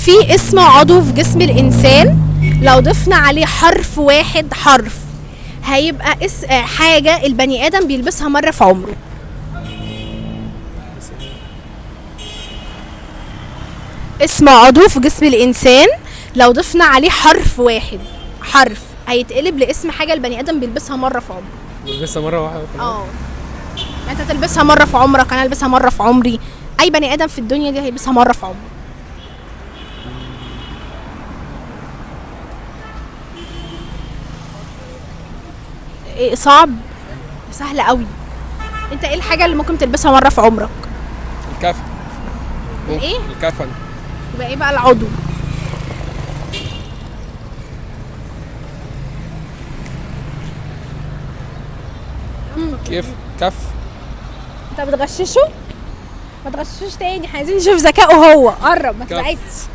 في اسم عضو في جسم الانسان لو ضفنا عليه حرف واحد، حرف هيبقى حاجة البني ادم بيلبسها مرة في عمره. اسم عضو في جسم الانسان لو ضفنا عليه حرف واحد، حرف هيتقلب لاسم حاجة البني ادم بيلبسها مرة في عمره. لسه مرة واحدة في العمر. اه، انت تلبسها مرة في عمرك، انا البسها مرة في عمري، اي بني ادم في الدنيا دي هيلبسها مرة في عمره. ايه صعب؟ سهل قوي. انت ايه الحاجة اللي ممكن تلبسها مرة في عمرك؟ الكفن. ممكن. الايه؟ الكفن. يبقى ايه بقى العضو؟ كيف كف. انت بتغششه؟ ما تغششوش تاني، احنا عايزين نشوف ذكائه هو. قرب، ما كف. تبعدش.